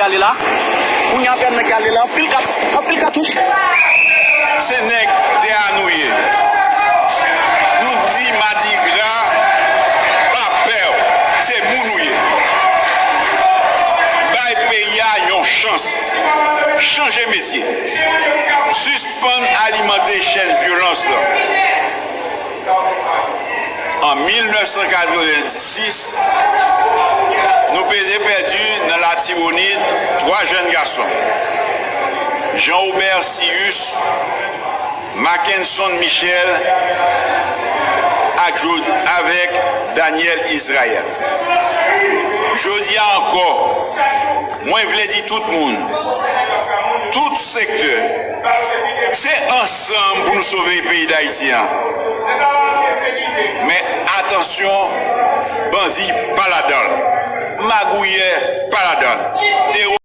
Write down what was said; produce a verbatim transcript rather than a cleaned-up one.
Ale la. Kounye a apèn nèg ale la. Anpil kat, anpil katouch. Se nèg tè a nou ye. Nou di madigra pa pè w. Se moun ou ye. Bay peyi a yon chans. Chanje metye. Sispann alimante chèn vyolans lan. An mil nèf san katrevendisis, nou pèdi nan Latibonit twa jèn gason, Jean Aubert Cius, Mackenson Michel ak Jo- avèk Daniel Israël. Jodi a ankò, mwen vle di tout moun, tout sektè, se ansanm pou nou sove peyi Dayiti an. Men atansyon, bandi pa ladan l, magouyè pa ladan l,